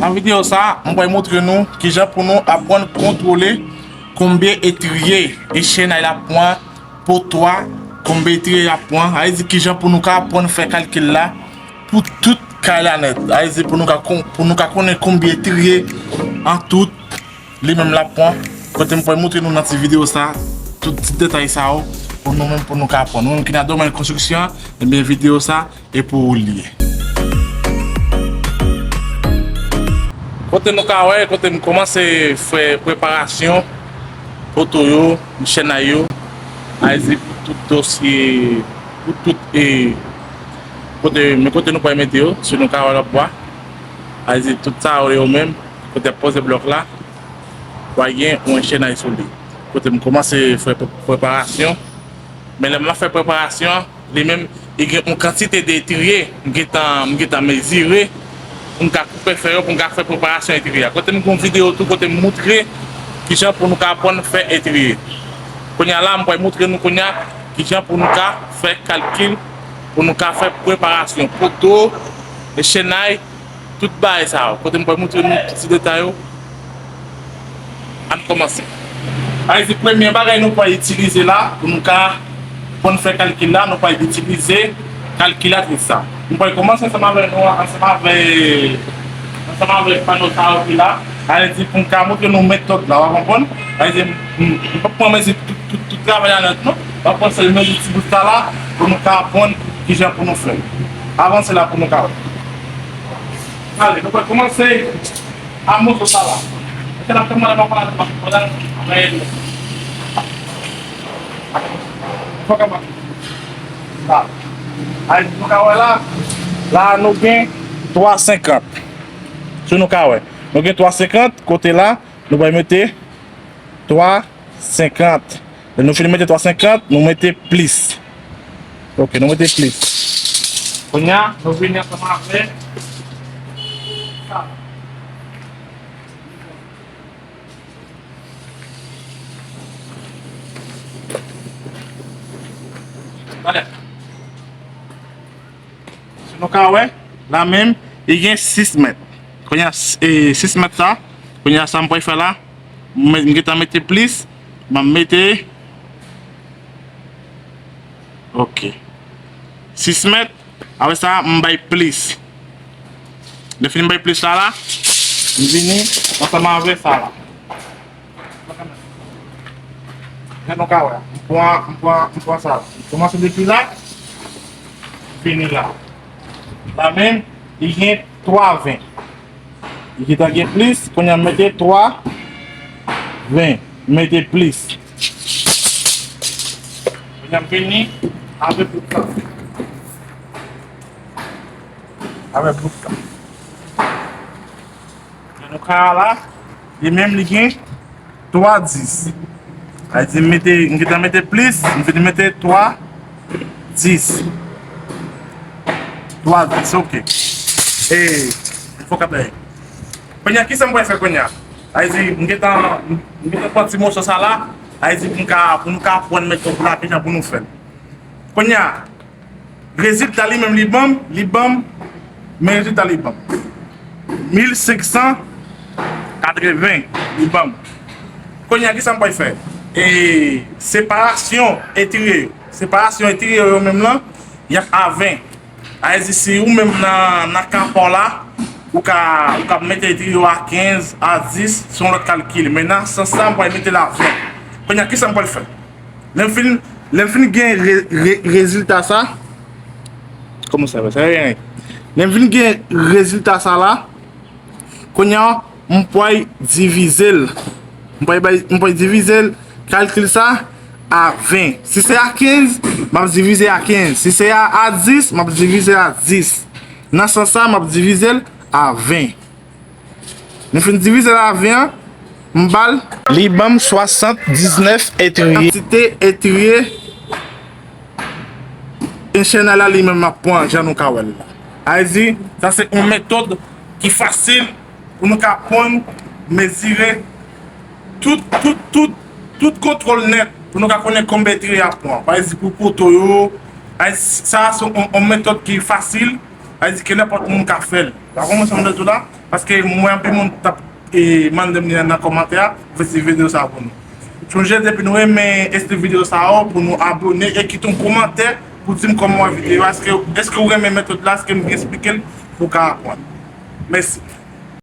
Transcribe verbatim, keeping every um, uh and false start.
Nan videyo sa, mwen pral montre nou kijan pou nou aprann kontwole konbyen etriye e chenay la pran, poto a, konbyen etriye y ap pran, sa vle di kijan pou nou ka aprann fè kalkil la pou tout kay la nèt. Sa vle di pou nou ka kon-, pou nou ka konnen konbyen etriye an tout li menm l ap pran. Kote m pral montre nou nan ti videyo sa, tout ti detay sa yo, pou nou menm pou nou ka aprann. Nou menm ki nan domèn konstriksyon an, ebyen videyo sa, e pou ou l ye. Kote nou ka wè, kote m kòmanse fè preparasyon poto yo, chenay yo, sa vle di pou tout dosye, pou tout, e, kote, men kote nou pral mete yo, si nou ka wè lòt bò a, sa vle di tout sa yo menm, kote y ap poze blòk la, pral gen yon chenay sou li. Kote m kòmanse fè pre-, preparasyon, men lè m ap fè preparasyon an, li menm, li gen yon kantite de etriye, m gentan, m gentan mezire, pou m ka koupe fè yo, pou m ka fè preparasyon etriye a. Kote m gen yon videyo tou, kote m montre kijan pou nou ka aprann fè etriye. Kounye a la, m pral montre nou kounye a kijan pou nou ka fè kalkil, pou nou ka fè preparasyon poto, chenay, tout bagay sa yo. Kote m pral montre nou ti detay yo. Ann kòmanse. Sa vle di premye bagay nou pral itilize la, pou nou ka, pou nou fè kalkil la, nou pral itilize kalkilatris sa. Nou pral kòmanse ansanm avè nou, ansanm avè, ansanm avè pano sa yo ki la. Sa vle di pou m ka montre nou metòd la, w a konprann? Sa vle di, m, m, m p ap pran mezi tout, tout, tout travay la nèt non. M ap pran sèl mezi ti bout sa la, pou nou ka aprann kijan pou nou fè. Avanse la pou nou ka wè. Ale, nou pral kòmanse a moso sa la. Mete la, kòman la, kòman la, kòman la, kòman la. Fò kòman. La. Ay, nou ka wè la. La, nou gen twa senkant. Si nou ka wè. Nou gen twa senkant, kote la, nou pral mete twa senkant. Lè nou fin mete twa senkant, nou mete plis. Ok, nou mete plis. Kounye a, nou vini ansanm avè sa. Gade. Si nou ka wè, la menm, li gen sis mèt. Kounye a, s-, e, sis mèt sa, kounye a sa m pral fè la, m, m gentan mete plis, m ap mete, ok. Sis mèt, apre sa, m bay plis. Lè fini m bay plis la la, m vini ansanm avè sa la. Jan nou ka wè, m pran, m pran, m pran sa. M kòmanse depi la, m fini la. La menm, li gen twa ven. Li gentan gen plis, kounye a m mete twa ven. M mete plis. Kounye a m vini avè bout la. Avè bout la. Jan nou ka wè la, li menm li gen twa dis. Sa vle di m mete, m gentan mete plis, m vin mete twa dis. Twa dis, ok. E, fò k ap la. Kounye a, kisa m pral fè kounye a? Sa vle di, m gentan, m gentan pran ti moso sa la. Sa vle di, pou m ka, pou nou ka aprann metòd la, kijan pou nou fè l. Kounye a, rezilta li menm li ban m, li ban m, men rezilta li ban m. Mil senk san katreven, li ban m. Kounye a, kisa m pral fè? E separasyon etriye yo. Separasyon etriye yo menm lan, y ap a ven. Sa vle di, si ou menm nan, nan ka pa w la, ou ka, ou ka mete etriye yo a kenz, a dis, se yon lòt kalkil. Men nan sans sa, m pral mete l a ven. Kounye a, kisa m pral fè? Lè m fin, lè m fin gen re-, re-, rezilta sa, kòman sa fè? Sa gen anyen. Lè m fin gen rezilta sa la, kounye a, m pral divize l. M pral bay, m pral divize l, kalkil sa, a ven. Si se a kenz, m ap divize a kenz. Si se a, a dis, m ap divize a dis. Nan sans sa, m ap divize l a ven. Nou fin divize l a ven an, m ba l. Li ban m swasanndiznèf etriye. Kantite etriye enchenay la li menm ap pran, jan nou ka wè l la. Sa vle di, sa se yon metòd ki fasil pou nou ka pran, mezire tout, tout, tout, tout kontwòl nèt, pou nou ka konnen konbyen etriye y ap pran. Pa egzanp, pou poto yo, sa se yon, yon metòd ki fasil, sa vle di ke nenpòt moun ka fè l. Pa konprann sa m di w la? Paske m wè anpil moun t ap e, mande m li nan kòmantè a, m fè ti videyo sa pou nou. Sonje depi nou renmen estil videyo sa yo, pou nou abone e kite yon kòmantè pou di m kòman w wè videyo a. Èske, èske w renmen metòd la, èske m byen esplike l pou w ka aprann. Mèsi.